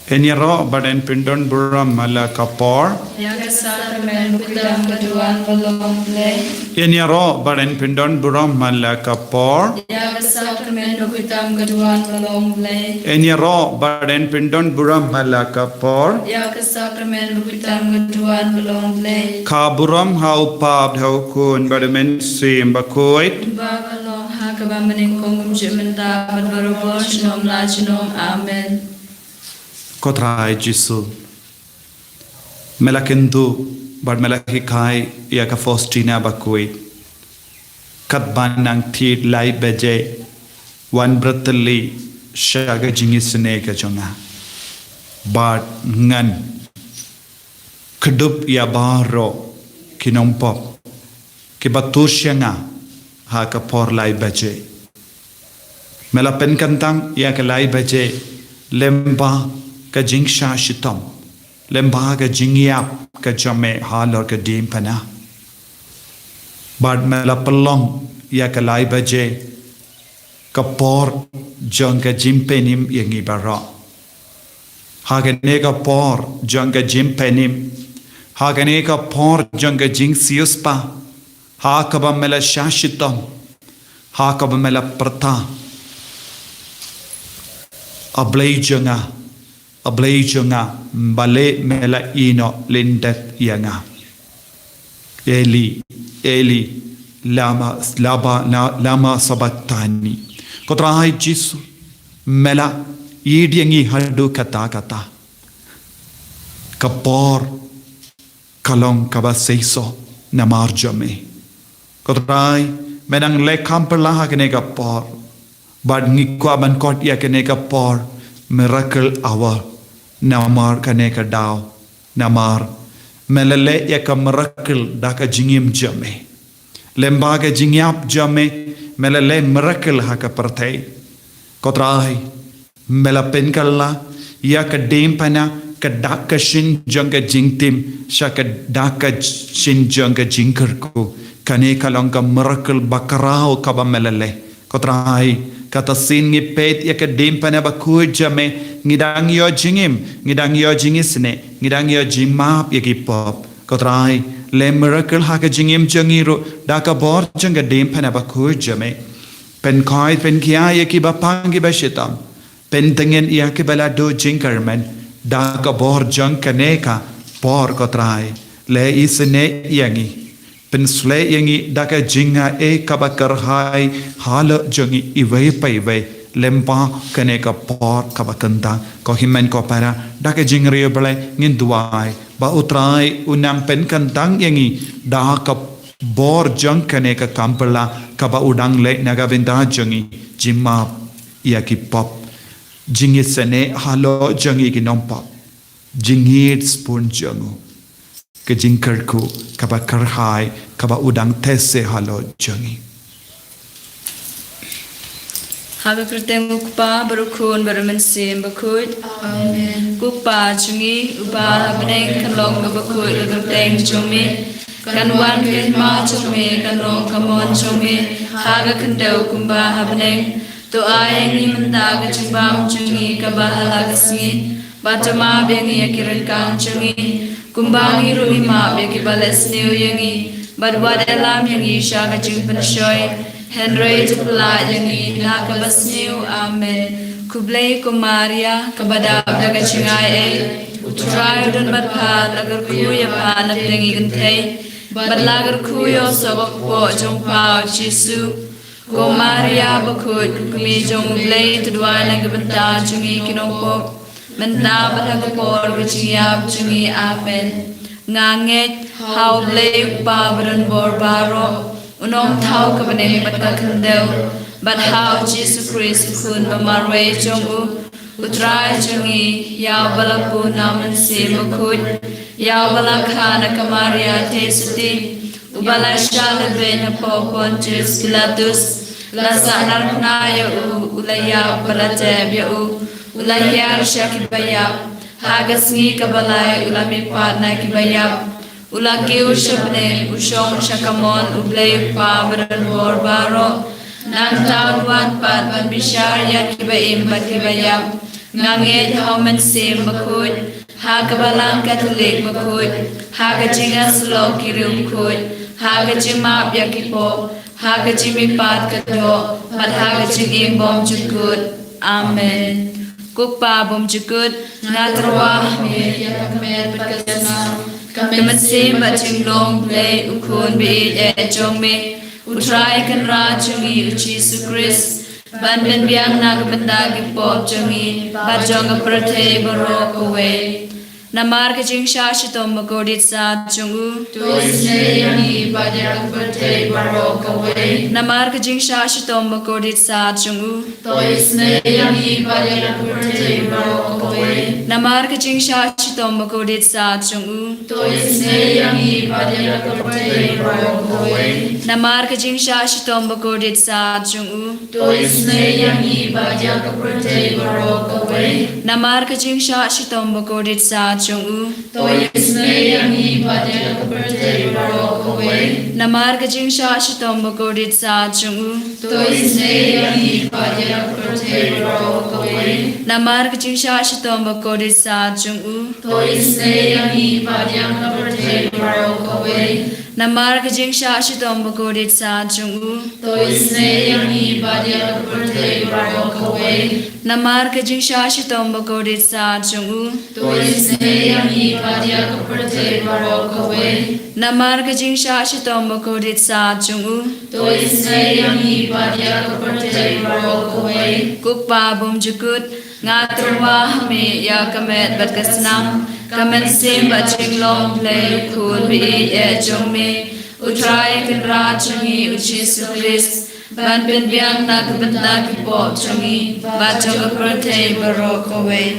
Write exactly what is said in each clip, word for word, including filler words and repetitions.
Yn ïaroh bad yn pyndon burom ha la ka por. Ïa ka sakramen bakhuid tam ka duwan ba long Blei. Yn ïaroh bad yn pyndon burom ha la ka por. Ïa ka sakramen bakhuid tam ka duwan ba long Blei. Yn ïaroh bad yn pyndon burom ha la ka por. Ïa ka sakramen bakhuid tam ka duwan ba long Blei. Ka burom ha u Kpa bad ha u Khun bad u Mynsiem Bakhuid. Kumba ka long ha kaba mynnyngkong, kumjuh mynta bad barabor junom la junom. Amen. Ko Trai Jisu, me la kynduh bad me la hikai ïa ka Faustina bakhuid katba nang thied lai baje, wan bret tylli sha ka jingisynei ka jong nga. Bad ngan kdup ïa baroh ki nongpop kiba tur sha nga ha ka por lai baje. Me la pynkyntang ïa ka lai baje lyngba ka jingshah shitom, lyngba ka jingïap ka jong me halor ka diengphna. Bad me la pynlong ïa ka lai baje ka por jong ka jingpynim ïa ngi baroh. Ha kane ka por jong ka jingpynim, ha kane ka por jong ka jingsiewspah, ha kaba me la shah shitom, ha kaba me la pyrta: A Blei jong nga, A Blei jong nga, balei me la ïehnoh lyndet ïa nga? Eli, Eli, lama, laba, la, lama sabachthani. Ko Trai Jisu, me la ïeit ïa ngi haduh katta katta. Ka por ka long kaba seisoh namar jong me. Ko Trai, me dang leh kam pyrshah ha kane ka por. Bad ngi kwah ban khot ïa kane ka por miracle hour namar kane ka daw. Namar me la leh ïa ka miracle da ka jingim jong me. Lyngba ka jingïap jong me, me la leh miracle ha ka pyrthei. Ko Trai, me la pynkylla ïa ka diengphna, ka dak ka shin jong ka jingtim sha ka dak ka shin jong ka jingkyrkhu. Kane ka long ka miracle ba khraw kaba me la leh. Ko Trai, kata sien ngi peit ïa ka diengphna bakhuid jong me, ngi dang ïoh jingim, ngi dang ïoh jingisynei, ngi dang ïoh jingmap ïa ki pop. Ko Trai, leh miracle ha ka jingim jong ngi ruh da ka bor jong ka diengphna bakhuid jong me. Pynkhoi pynkhia ïa kiba pang kiba shitom, pyntngen ïa kiba la duh jingkyrmen da ka bor jong kane ka por. Ko Trai, leh isynei ïa ngi, pynshlei ïa ngi da ka jingaiei kaba kyrhai halor jong ngi iwei pa iwei lyngba kane ka por kaba kyntang. Ko hynmen ko para, da ka jingriewblei ngin duwai ba U Trai un nang pynkyntang ïa ngi da ka bor jong kane ka kam pyrshah kaba u dang leh na ka bynta jong ngi: jingmap ïa ki pop, jingisynei halor jong ngi ki nongpop, jingïeit spun jong u, ka jingkyrkhu kaba kyrhai kaba u dang theh seh halor jong ngi. Ha ka kyrteng U Kpa bad U Khun bad U Mynsiem Bakhuid. Amen. Ko Kpa jong ngi uba ha bneng, kan long kaba khuid ka kyrteng jong me, kan wan ka hima jong me, kan long ka mon jong me ha ka khyndew kumba ha bneng. To ai ïa ngi mynta ka jingbam jong ngi kaba ha la ka sngi, bad to map ïa ngi ïa ki ryngkang jong ngi, kumba ngi ruh ngi map ïa kiba leh sniew ïa ngi, bad wat ïalam ïa ngi sha ka jingpynshoi, hynrei to pyllait ïa ngi na kaba sniew. Amen. Khublei ko Maria, kaba dap da ka jingaiei, U Trai u don bad pha. La kyrkhu ïa pha na pdeng ki kynthei, bad la kyrkhu ïa u soh bakpoh jong pha U Jisu. Ko Maria bakhuid, ko Kmie jong U Blei, to duwai na ka bynta jong ngi ki nongpop, mynta bad ha ka por ka jingïap jong ngi. Amen. Nga ngeit ha U Blei U Kpa badonbor baroh, U Nongthaw ka bneng bad ka khyndew, bad ha U Jisu Khrist U Khun ba marwei jong u, U Trai jong ngi, ïa uba la bun na U Mynsiem Bakhuid, ïa uba la kha na ka Maria Theisotti, uba la shah lehbeiñ hapoh Pontius Pilatus, la sahnarphna ïa u, u la ïap bad la tep ïa u, u la hiar sha kiba ïap, ha ka sngi kaba lai u la mihpat na kiba ïap, u la kiew sha bneng, u shong sha ka mon U Blei U Kpa badonbor baroh. Nangta un wan pat ban bishar ïa kiba im bad kiba ïap. Nga ngeit ha U Mynsiem Bakhuid, ha ka Balang Katholik Bakhuid, ha ka jingïasyllok ki riewkhuid, ha ka jingmap ïa ki pop, ha ka jingmihpat ka doh, bad ha ka jingim bymjukut. Amen. Ko Kpa bymjukut, nga tyrwa ha me ïa ka met bad ka snam. Ka mynsiem bad jinglong Blei U Khun ba ïeit eh jong me, U Trai Kynrad jong ngi U Jisu Khrist, ban pynbiang na ka bynta ki pop jong ngi bad jong ka pyrthei baroh kawei. Namar ka jingshah shitom bakordit sat jong u, to isynei ïa ngi bad ïa ka pyrthei baroh kawei. Namar ka jingshah shitom bakordit sat jong u, to isynei ïa ngi bad ïa ka pyrthei baroh kawei. Namar ka jingshah shitom bakordit sat jong u, to isynei ïa ngi bad ïa ka pyrthei baroh kawei. Namar ka jingshah shitom bakordit sat jong u, to isynei ïa ngi bad ïa ka pyrthei baroh kawei. Namar ka jingshah shitom bakordit sat jong u, to isynei ïa ngi bad ïa ka pyrthei baroh kawei. Namar ka jingshah shitom bakordit sat jong u, to isynei ïa ngi bad ïa ka pyrthei baroh kawei. Namar ka jingshah shitom bakordit sat jong u, to isynei ïa ngi bad ïa ka pyrthei baroh kawei. Namar ka jingshah shitom bakordit sat jong u, to isynei ïa ngi bad ïa ka pyrthei baroh kawei. Namar ka jingshah shitom bakordit sat jong u, to isynei ïa ngi bad ïa ka pyrthei baroh kawei. Namar ka jingshah shitom bakordit sat jong u, to isynei ïa ngi bad ïa ka pyrthei baroh kawei. Ko Kpa bymjukut, nga tyrwa ha me ïa ka met bad ka snam, ka mynsiem bad jinglong Blei U Khun ba ïeit eh jong me, U Trai Kynrad jong ngi U Jisu Khrist, ban pynbiang na ka bynta ki pop jong ngi bad jong ka pyrthei baroh kawei.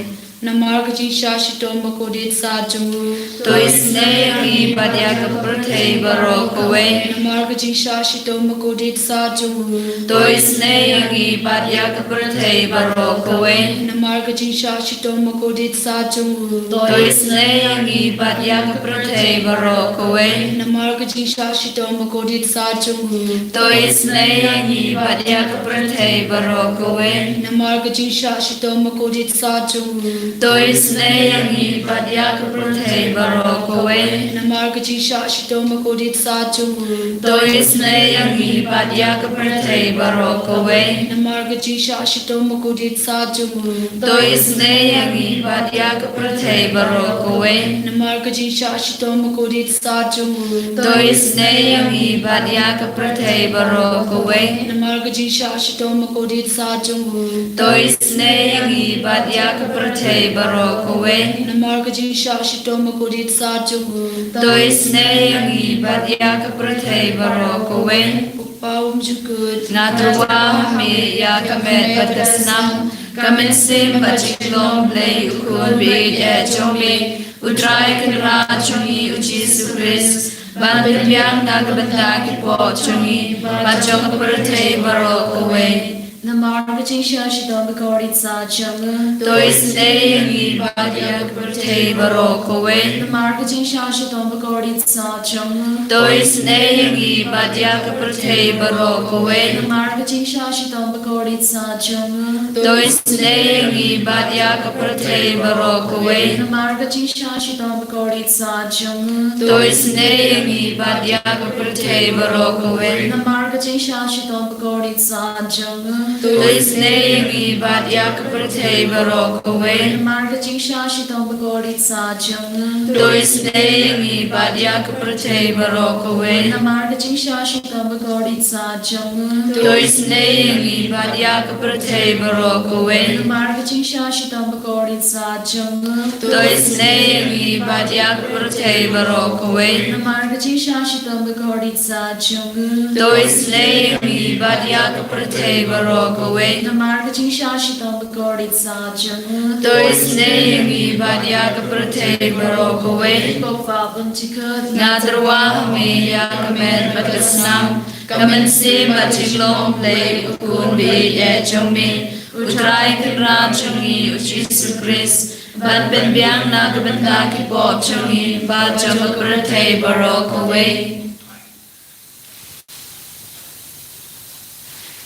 Namar ka jingshah shitom bakordit sat jong u, to isynei ïa ngi bad ïa ka pyrthei baroh kawei. Namar ka jingshah shitom bakordit sat jong u, to isynei ïa ngi bad ïa ka pyrthei baroh kawei. Namar ka jingshah shitom bakordit sat jong u, to isynei ïa ngi bad ïa ka pyrthei baroh kawei. Namar ka jingshah shitom bakordit sat jong u, to isynei ïa ngi bad ïa ka pyrthei baroh kawei. Namar ka jingshah shitom bakordit sat jong u, to isynei ïa ngi bad ïa ka pyrthei baroh kawei. Namar ka jingshah shitom bakordit sat jong u, to isynei ïa ngi bad ïa ka pyrthei baroh kawei. Namar ka jingshah shitom bakordit sat jong u, to isynei ïa ngi bad ïa ka pyrthei baroh kawei. Namar ka jingshah shitom bakordit sat jong u, to isynei ïa ngi bad ïa ka pyrthei baroh kawei. Namar ka jingshah shitom bakordit sat jong u, to isynei ïa ngi bad ïa ka pyrthei baroh kawei. Namar ka jingshah shitom bakordit sat jong u, to isynei ïa ngi bad ïa ka pyrthei baroh kawei. Ko Kpa bymjukut, nga tyrwa ha me ïa ka met bad ka snam, ka mynsiem bad jinglong Blei U Khun ba ïeit eh jong me, U Trai Kynrad jong ngi U Jisu Khrist, ban pynbiang na ka bynta ki pop jong ngi bad jong ka pyrthei baroh kawei. Namar ka jingshah shitom bakordit sat jong u, to isynei ïa ngi bad ïa ka pyrthei baroh kawei. Namar ka jingshah shitom bakordit sat jong u, to isynei ïa ngi bad ïa ka pyrthei baroh kawei. Namar ka jingshah shitom bakordit sat jong u, to isynei ïa ngi bad ïa ka pyrthei baroh kawei. Namar ka jingshah shitom bakordit sat jong u, to isynei ïa ngi bad ïa ka pyrthei baroh kawei. Namar ka jingshah shitom bakordit sat jong u, to isynei ïa ngi bad ïa ka pyrthei baroh kawei. Namar ka jingshah shitom bakordit sat jong u, to isynei ïa ngi bad ïa ka pyrthei baroh kawei. Namar ka jingshah shitom bakordit sat jong u, to isynei ïa ngi bad ïa ka pyrthei baroh kawei. Namar ka jingshah shitom bakordit sat jong u, to isynei ïa ngi bad ïa ka pyrthei baroh kawei. Namar ka jingshah shitom bakordit sat jong u, to isynei ïa ngi bad ïa ka pyrthei baroh kawei. Namar ka jingshah shitom bakordit sat jong u, to isynei ïa ngi bad ïa ka pyrthei baroh kawei. Ko Kpa bymjukut, nga tyrwa ha me ïa ka met bad ka snam, ka mynsiem bad jinglong Blei U Khun ba ïeit eh jong me, U Trai Kynrad jong ngi U Jisu Khrist, ban pynbiang na ka bynta ki pop jong ngi bad jong ka pyrthei baroh kawei.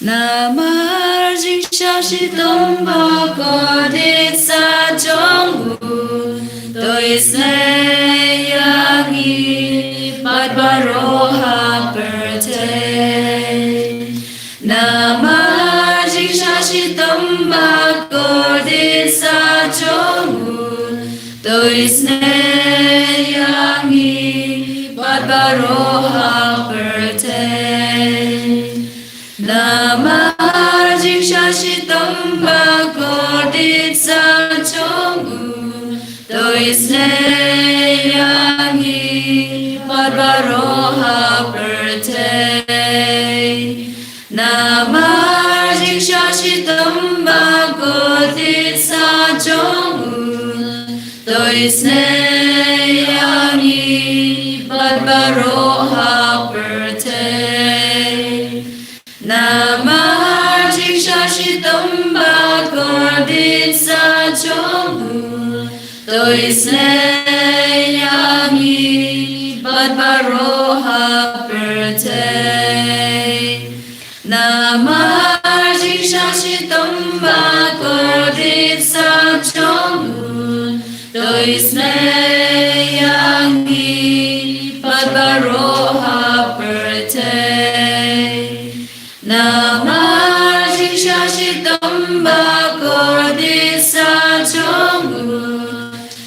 Namar jingshah shitom ba kordit sa jong u, to isynei ïa ngi bad baroh ha pyrthei. Namar jingshah shitom ba kordit sa jong u, to isynei ïa ngi bad baroh ha pyrthei. Namar jingshah shitom ba kordit sa jong u, to isynei ïa ngi bad baroh ha pyrthei. Namar jingshah shitom ba kordit sa jong u, to isynei ïa ngi bad baroh ha pyrthei. Namar jingshah shitom ba kordit sa jong u, to isynei ïa ngi bad baroh ha pyrthei. Namar jingshah shitom ba kordit sa jong u, to isynei ïa ngi bad baroh ha pyrthei. Namar jingshah shitom ba kordit sa jong u,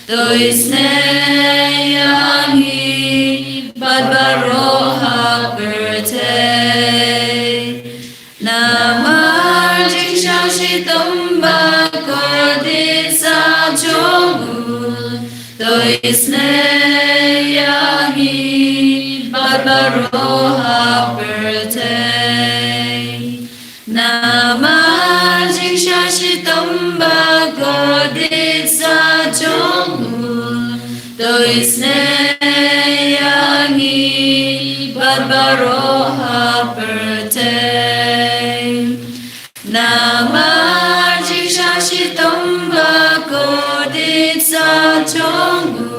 to isynei ïa ngi bad baroh ha pyrthei. Namar jingshah shitom ba kordit sa jong u, to isynei ïa ngi bad baroh ha pyrthei. Namar jingshah shitom ba kordit sa jong u, to isynei ïa ngi bad baroh ha pyrthei. Namar jingshah shitom ba kordit sa jong u,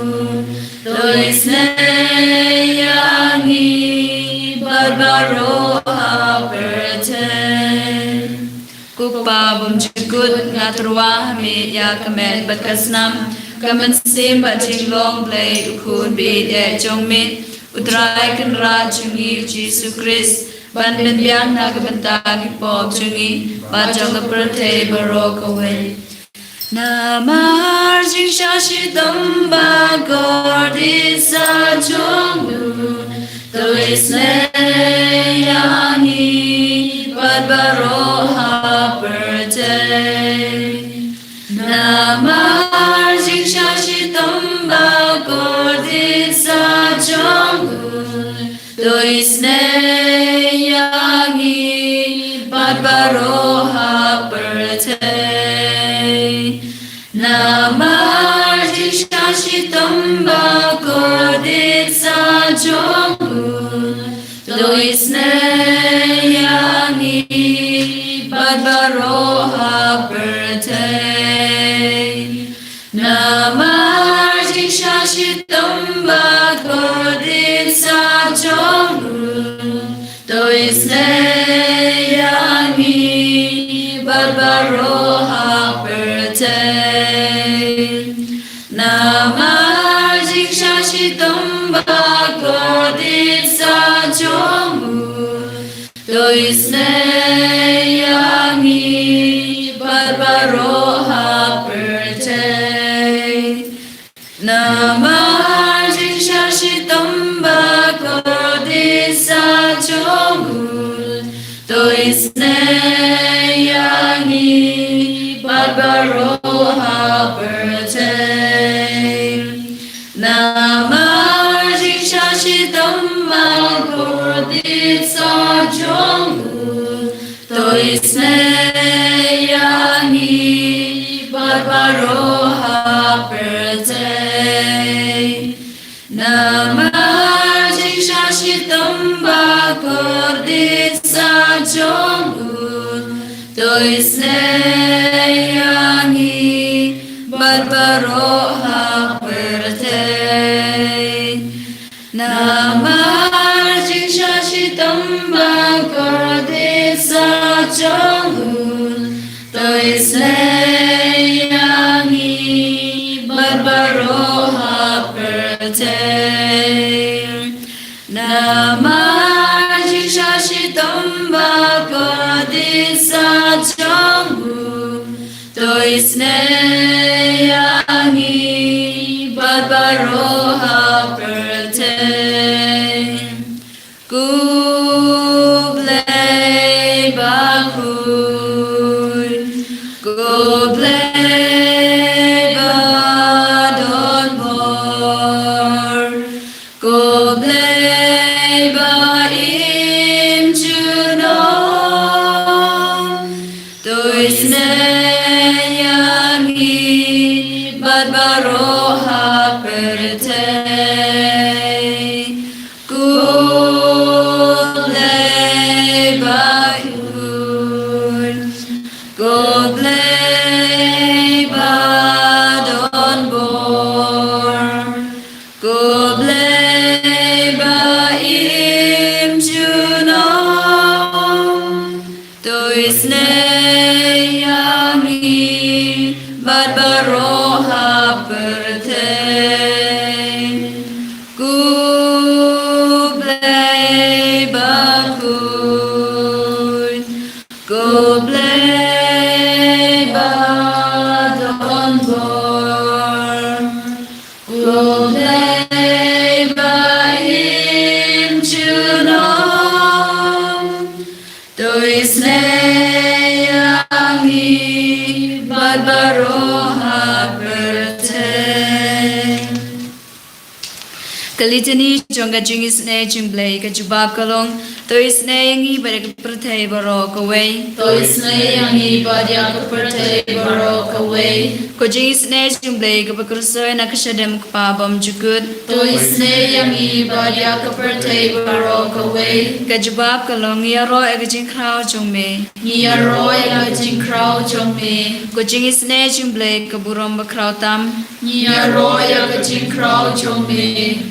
to isynei ïa ngi bad baroh ha pyrthei. Ko Pa bymjukut, nga tyrwa ha me ïa ka met bad ka snam, ka mynsiem bad jinglong Blei u Khun baieit jong me, U Trai Kynrad jong ngi U Jisu Khrist, ban pynbiang na ka bynta ki pop jong ngi bad jong ka pyrthei baroh kawei. Namar jingshah shitom ba kordit sa jong u, to isynei ïa ngi bad baroh ha pyrthei. Namar jingshah shitom ba kordit sa jong u, to isynei ïa ngi bad baroh ha pyrthei. Namar jingshah shitom ba kordit sa jong u, to isynei ïa ngi bad baroh ha pyrthei. Namar jingshah shitom ba kordit sa jong u, to isynei ïa ngi bad baroh ha pyrthei. Namar jingshah shitom ba kordit sa jong u, to isynei ïa ngi bad baroh ha pyrthei. Namar jingshah shitom ba kordit sa jong u, to isynei ïa ngi bad baroh ha pyrthei. Namar jingshah shitom ba kordit sa jong u, to isynei ïa ngi bad baroh ha pyrthei. Namar jingshah shitom ba kordit sa jong u, to isynei ïa ngi bad baroh ha pyrthei. Namar jingshah shitom ba kordit sa jong u, to isynei ïa ngi bad baroh ha pyrthei. Namar jingshah shitom bakordit sa jong u, to isynei ïa ngi bad baroh ha pyrthei. Ko Blei bakhuid, ko Blei badonbor, ko Blei ba im junom, to isynei ïa ngi bad baroh ha pyrthei. Ko Blei bakhuid, ko Blei badonbor, ko Blei ba im junom, to isynei ïa ngi bad baroh ha pyrthei. Ko Blei bakhuid, ko Blei badonbor, ko Blei ba im junom, to isynei ïa ngi bad baroh ha pyrthei. Ka Litany jong ka jingisynei jong u Blei. Ka jubab ka long: To isynei ïa ngi bad ïa ka pyrthei baroh kawei. To isynei ïa ngi bad ïa ka pyrthei baroh kawei. Ka jingisynei jong u Blei kaba khuid na ka shadem u Kpa bymjukut. To isynei ïa ngi bad ïa ka pyrthei baroh kawei. Ka jubab ka long: Ngi ïaroh ïa ka jingkhraw jong me. Ngi ïaroh ïa ka jingkhraw jong me. Ka jingisynei jong u Blei ka burom bakhraw tam. Ngi ïaroh ïa ka jingkhraw jong me.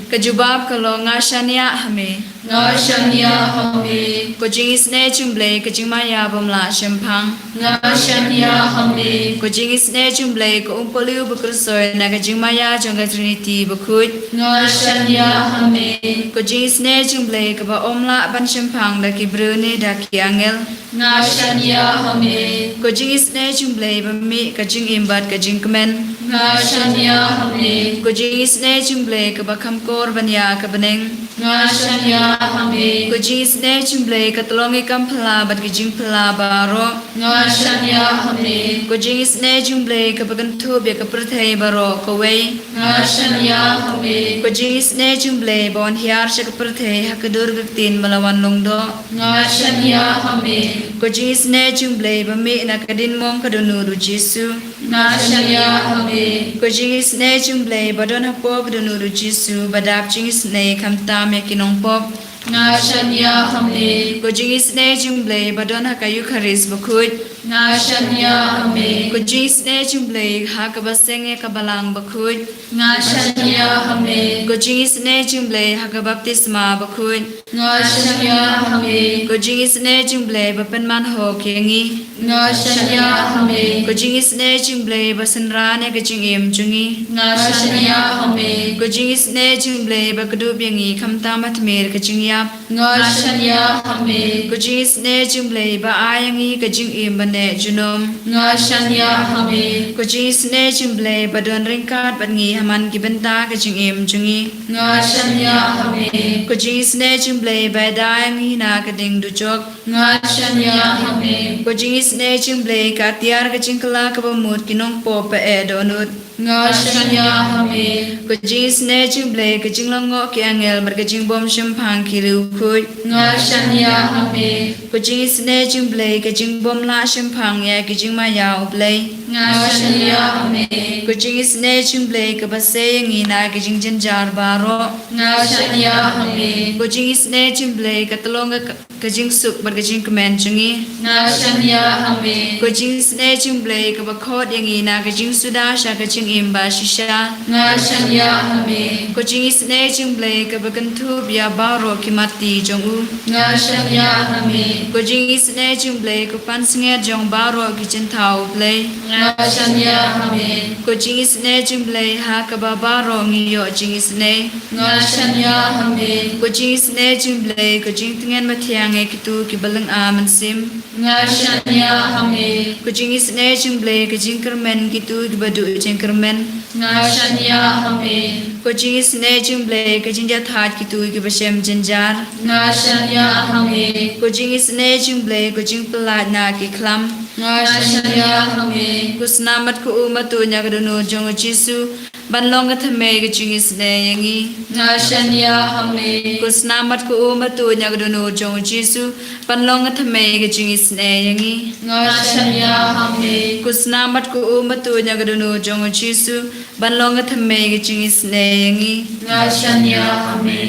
Ka jubab ka long: Nga shaniah ha me. Nga shaniah ha me. Ka jingisynei jong u Blei ka jingmaïa bym lah shemphang. Nga shaniah ha me. Ka jingisynei jong u Blei ka umpohliew bakhuid na ka jingmaïa jong ka Trinity bakhuid. Nga shaniah ha me. Ka jingisynei jong u Blei kaba ym lah ban shemphang da ki briew ne da ki angel. Nga shaniah ha me. Ka jingisynei jong u Blei ba mih ka jingim bad ka jingkmen. Nga shaniah ha me. Ka jingisynei jong u Blei kaba kham kor ban ïa ka bneng. Nga shaniah ha me. Ka jingisynei jong u Blei ka tyllong ïa ki kam phylla bad ki jingphylla baroh. Nga shaniah ha me. Ka jingisynei jong u Blei kaba kynthup ïa ka pyrthei baroh kawei. Nga shaniah ha me. Ka jingisynei jong u Blei ba wan hiar sha ka pyrthei ha ka dur ka ktien ba la wan long doh. Nga shaniah ha me. Ka jingisynei jong u Blei ba mih na ka diengmong ka dohnud u Jisu. Nga shaniah ha me. Ka jingisynei jong u Blei ba don hapoh ka dohnud u Jisu ba dap jingisynei khamtam ïa ki nongpop. Nga shaniah ha me. Ka jingisynei jong u Blei ba don ha ka Eukharist bakhuid. Nga shaniah ha me. Ka jingisynei jong u Blei ha kaba seng ïa ka balang bakhuid. Nga shaniah ha me. Ka jingisynei jong u Blei ha ka baptisma bakhuid. Nga shaniah ha me. Ka jingisynei jong u Blei ba pynman hok ïa ngi. Nga shaniah ha me. Ka jingisynei jong u Blei ba synran ïa ka jingim jong ngi. Nga shaniah ha me. Ka jingisynei jong u Blei ba kdup ïa ngi khamtam ha tmier ka jingïap. Nga shaniah ha me. Ka jingisynei jong u Blei ba ai ïa ngi ka jingim ban neh junom. Nga shaniah ha me. Ka jingisynei jong u Blei ba don ryngkat bad ngi ha man ki bynta ka jingim jong ngi. Nga shaniah ha me. Ka jingisynei jong u Blei ba ïada ïa ngi na ka ding dujok. Nga shaniah ha me. Ka jingisynei jong u Blei ka atiar ka jingkylla kaba mut ki nongpop ba eh dohnud. Nga shaniah ha me. Ka jingisynei jong u Blei ka jinglyngngoh ki angel bad ka jingbymshemphang ki riewkhuid. Nga shaniah ha me. Ka jingisynei jong u Blei ka jingbymlah shemphang ïa ki jingmaïa u Blei. Nga shaniah ha me. Ko jingisynei jong u Blei kaba sei ïa ngi na ki jingjynjar baroh. Nga shaniah ha me. Ko jingisynei jong u Blei ka tyllong ka, ka jingsuk bad ka jingkmen jong ngi. Nga shaniah ha me. Ko jingisynei jong u Blei kaba khot ïa ngi na ka jingsuda sha ka jingim ba shisha. Nga shaniah ha me. Ko jingisynei jong u Blei kaba kynthup ïa baroh ki matti jong u. Nga shaniah ha me. Ko jingisynei jong u Blei ko pansngiat jong baroh ki jingthaw u Blei. Nga shaniah ha me. Ko jingisynei jong u Blei ha kaba baroh ngi ïoh jingisynei. Nga shaniah ha me. Ko jingisynei jong u Blei ko jingtngen mathiang ïa kito kiba lynga mynsiem. Nga shaniah ha me. Ko jingisynei jong u Blei ko jingkyrmen kito kiba duh jingkyrmen. Nga shaniah ha me. Ko jingisynei jong u Blei ko jingjahthait kito kiba shem jynjar. Nga shaniah ha me. Ko jingisynei jong u Blei ko jingpyllait na ki khlam. Nga shaniah ha me. Ko snam bad ko um bad to ïa ka dohnud jong u Jisu ban long ka thymmei ka jingisynei ïa ngi. Nga shaniah ha me. Ko snam bad ko um bad to ïa ka dohnud jong u Jisu ban long ka thymmei ka jingisynei ïa ngi. Nga shaniah ha me. Ko snam bad ko um bad to ïa ka dohnud jong u Jisu ban long ka thymmei ka jingisynei ïa ngi. Nga shaniah ha me.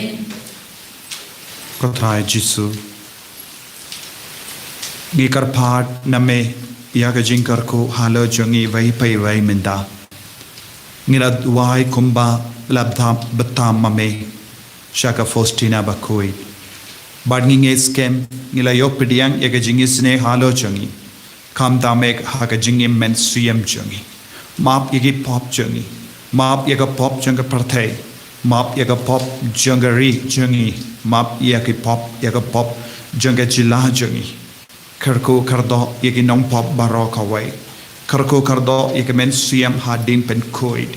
Ko Trai Jisu, ngi kyrpad na me ïa ka jingkyrkhu halor jong ngi iwei pa iwei mynta. Ngi la duwai kumba la btham, btham ma me sha ka Faustina Bakhuid. Bad ngi ngeit skhem ngi la ïoh pdiang ïa ka jingisynei halor jong ngi. Khamtam eh ha ka jingim mynsiem jong ngi. Map ïa ki pop jong ngi. Map ïa ka pop jong ka pyrthei. Map ïa ka pop jong ka ri jong ngi. Map ïa ki pop, ïa ka pop jong ka jylla jong ngi. Kyrkhu kyrdoh ïa ki nongpop baroh kawei. Kyrkhu kyrdoh ïa ki mynsiem hadien pynkhuid.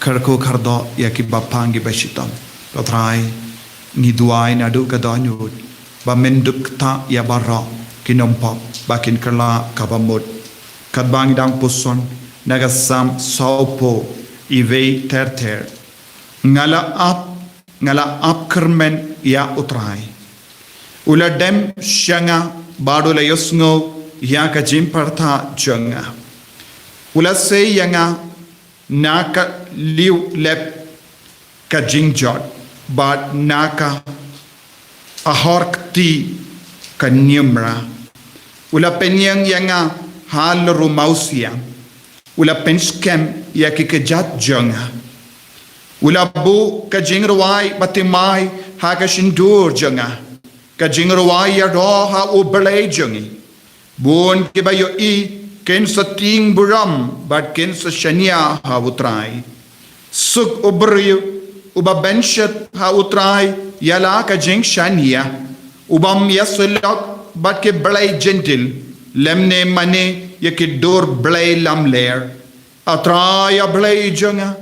Kyrkhu kyrdoh ïa kiba pang kiba shitom. Ko Trai, ngi duwai naduh ka dohnud ba men dup ktah ïa baroh ki nongpop ba kin kylla kaba mut. Katba ngi dang puson na ka Salm sawphew, iwei ter ter. Nga la ap, nga la ap kyrmen ïa u Trai. U la dem sha nga bad u la ïohsngew ïa ka jingpyrta jong nga. U la sei ïa nga na ka lieh lep ka jingjot bad na ka ahor kti ka niamra. U la pynïeng ïa nga ha lynru mawsiang. U la pynskhem ïa ki kjat jong nga. U la buh ka jingrwai bathymmai ha ka shyntur jong nga. Ka jingrwai ïaroh ha u Blei jong ngi. Bun kiba ïohi kin sa tieng burom bad kin sa shaniah ha u Trai. Suk u briew uba bynshet ha u Trai ïa la ka jingshaniah, u bym ïasyllok bad ki blei jentil, lymne mane ïa ki dur blei lamler. A Trai a Blei jong nga,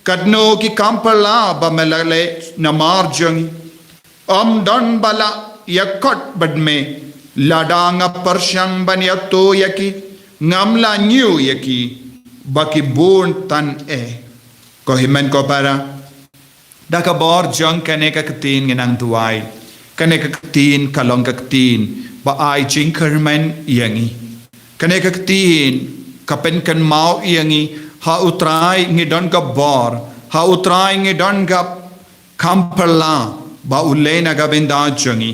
katno ki kam phylla ba me la leh namar jong ngi. Ym don ba la ïakot bad me, lada nga pyrshang ban ïathuh ïa ki, ngam lah ñiew ïa ki, ba ki bun than eh. Ko hynmen ko para, da ka bor jong kane ka ktien ngi nang duwai. Kane ka ktien ka long ka ktien ba ai jingkyrmen ïa ngi. Kane ka ktien ka pynkynmaw ïa ngi, ha u Trai ngi don ka bor, ha u Trai ngi don ka kam phylla ba u leh na ka bynta jong ngi.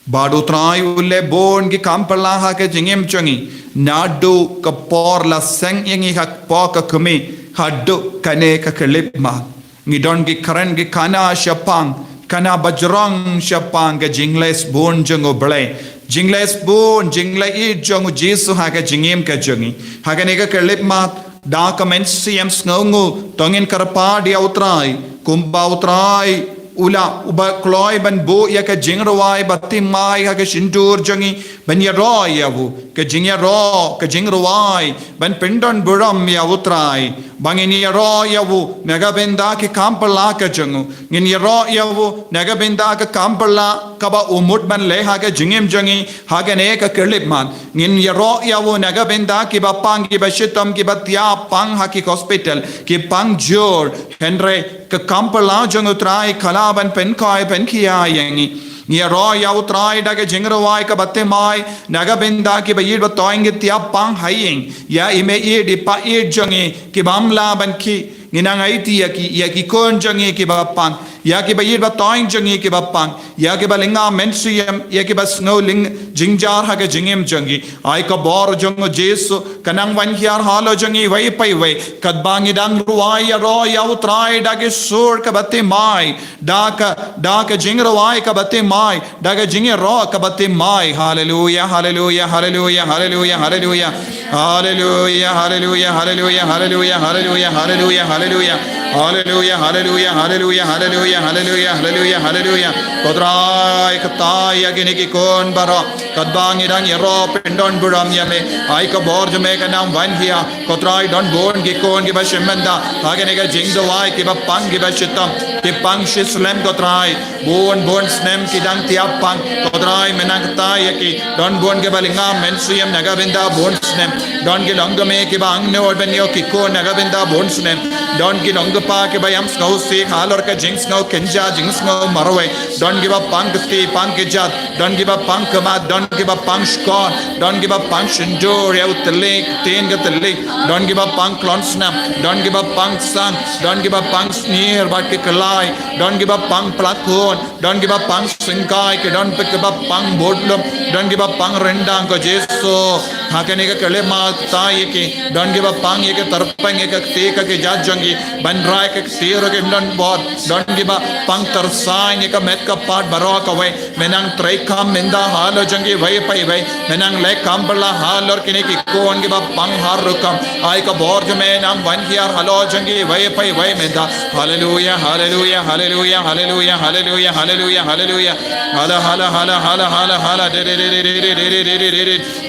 Bad u Trai u leh bun ki kam phylla ha ka jingim jong ngi. Naduh ka por la seng ïa ngi ha ka kmie, haduh kane ka khyllipmat. Ngi don ki kren ki khana shaphang, khana bajrong shaphang ka jingleh bun jong u Blei. Jingleh bun, jingleh ïeit jong u Jisu ha ka jingim ka jong ngi. Ha kane ka khyllipmat, da ka mynsiem sngewnguh, to ngin kyrpad ïa u Trai, kumba u Trai u la, uba kloi ban buh ïa ka jingrwai bathymmai ha ka shyntur jong ngi, ban ïaroh ïa u, ka jingïaroh, ka jingrwai, ban pyndon burom ïa u Trai, ba ngin ïaroh ïa u, na ka bynta ki kam phylla ka jong u, ngin ïaroh ïa u, na ka bynta ka kam phylla, kaba u mut ban leh ha ka jingim jong ngi, ha kane ka khyllipmat. Ngin ïaroh ïa u na ka bynta kiba pang kiba shitom kiba thiah pang ha ki hospital, ki pang jur, hynrei ka kam phylla jong u Trai ka lah ban pynkhoi pynkhia ïa ngi. Ngi ïaroh ïa U Trai da ka jingrwai kaba thymmai, na ka bynta kiba ïeit ba thoiñ ki tiap pang ha ïing, ïa i mei ïeit i pa ïeit jong ngi, kiba ym lah ban khih, ngi nang aiti ïa ki, ïa ki khun jong ngi kiba pang, ïa kiba ïeit ba thoiñ jong ngi kiba pang, ïa kiba lynga mynsiem, ïa kiba sngew lyng, jynjar ha ka jingim jong ngi. Ai ka bor jong U Jisu, ka nang wan hiar halor jong ngi iwei pa iwei, katba ngi dang rwai ïaroh ïa U Trai da ki sur kaba thymmai, da ka, da ka jingrwai kaba thymmai, da ka jingïaroh kaba thymmai. Haleluia, haleluia, haleluia, haleluia, haleluia. Haleluia, haleluia, haleluia, haleluia, haleluia, haleluia, haleluia. Haleluia, haleluia, haleluia, haleluia, haleluia, haleluia, haleluia. Ko Trai, kata ïa kine ki khun baroh, katba ngi dang ïaroh pyndon burom ïa me. Ai ka bor jong me ka nang wan hiar. Ko Trai, don bun ki khun kiba shim bynta ha kane ka jingduwai, kiba pang kiba shitom, ki pang shi slem, ko Trai. Bun bun snem ki dang tiap pang, ko Trai, me nang kta ïa ki. Don bun kiba lynga mynsiem na ka bynta bun snem. Don ki longkmie kiba angnud ban ïoh ki khun na ka bynta bun snem. Don ki longkpa kiba ïam sngewsih halor ka jingsngew kynja, jingsngew marwei. Don kiba pang kti pang kjat, don kiba pang khmat, don kiba pang shkor, don kiba pang shyntur ïa u tylli, ktien ka tylli, don kiba pang klon snam, don kiba pang sang, don kiba pang snier bad ki kyllai, don kiba pang plat khun, don kiba pang syngkai, ki don pat kiba pang budlum, don kiba pang ryndang, ko Jisu. Ha kane ka khyllipmat kta ïa ki, don kiba pang ïa ka tyrpeng, ïa ka kti ka kjat jong ki, ban rai ka kti ruh kim don bor, don kiba pang tyrsain ïa ka met ka pat baroh kawei. Me nang treikam mynta halor jong ki iwei pa iwei. Me nang leh kam pyrshah halor kine ki khun kiba pang har rukom. Ai ka bor jong me nang wan hiar halor jong ki iwei pa iwei mynta. Haleluia, haleluia, haleluia, haleluia, haleluia, haleluia, haleluia. Hala, hala, hala, hala, hala, hala. De, de, de.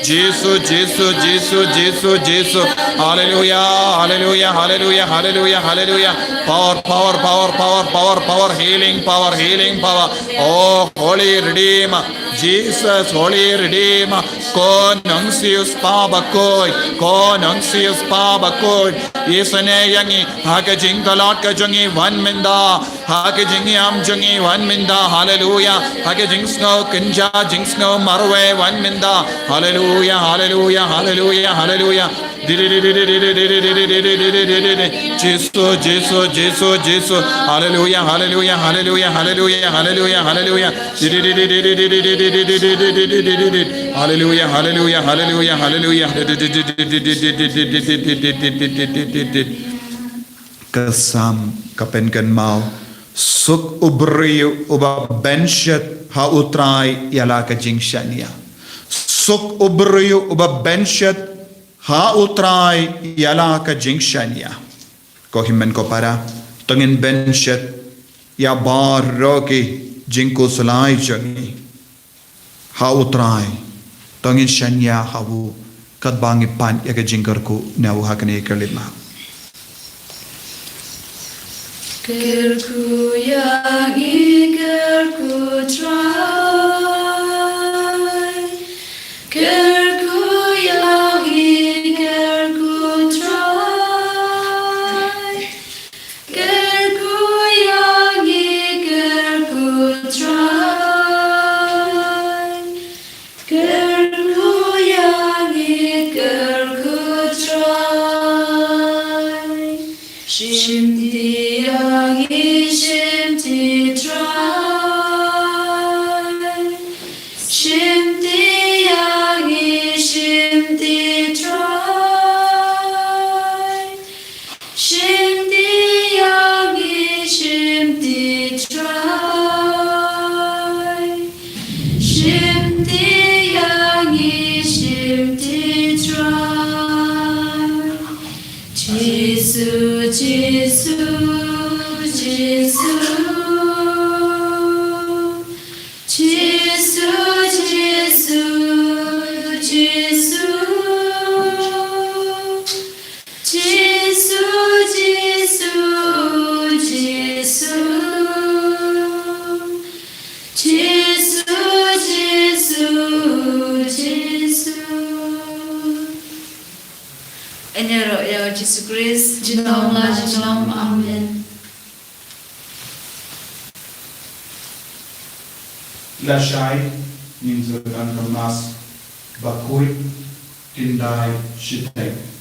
Jisu, Jisu, Jisu, Jisu, Jisu. Haleluia, haleluia, haleluia, haleluia, haleluia. Power, power, power, power, power, power, healing power, healing power. Oh, Holy Redeemer, Jesus, Holy Redeemer. Ko Nongsiewspah bakhuid, ko Nongsiewspah bakhuid. Isynei ïa ngi ha ka jingtlot ka jong ngi, wan mynta. Ha ka jingïam jong ngi, wan mynta. Haleluia. Ha ka jingsngew kynja, jingsngew marwei, wan mynta. Haleluia, haleluia, haleluia, haleluia. Jisu, Jisu, Jisu, Jisu. Haleluia, haleluia, haleluia, haleluia, haleluia, haleluia. Haleluia, haleluia, haleluia, haleluia. Ka Salm ka pynkynmaw, suk u briew uba benshit ha U Trai ïa la ka jingshaniah. Suk u briew uba benshit ha U Trai ïa la ka jingshaniah. Ko hynmen ko para, to ngin benshit ïa baroh ki jingkhuslai jong ngi ha U Trai. To ngin shaniah ha u katba ngi pan ïa ka jingkyrkhu na u ha kane ka khyllipmat. Kyrkhu ïa ngi, kyrkhu Trai. Kyrkhu ïa ngi, kyrkhu Trai. Kyrkhu ïa ngi, kyrkhu Trai. Kyrkhu ïa ngi, kyrkhu Trai. Shimti ïa ngi, shimti Trai. Shimti ïa ngi, shimti Trai. Shimti ïa ngi, shimti Trai. Shimti ïa ngi, shimti Trai. Jisu, Jisu, Jisu. Jisu, Jisu, Jisu. Jisu, Jisu, Jisu. Jisu, Jisu, Jisu. Ngi ïaroh ïa U Jisu Khrist. Junom la junom. Amen. Lashai ngin sa don ka Mass bakhuid, kyndai shiteng.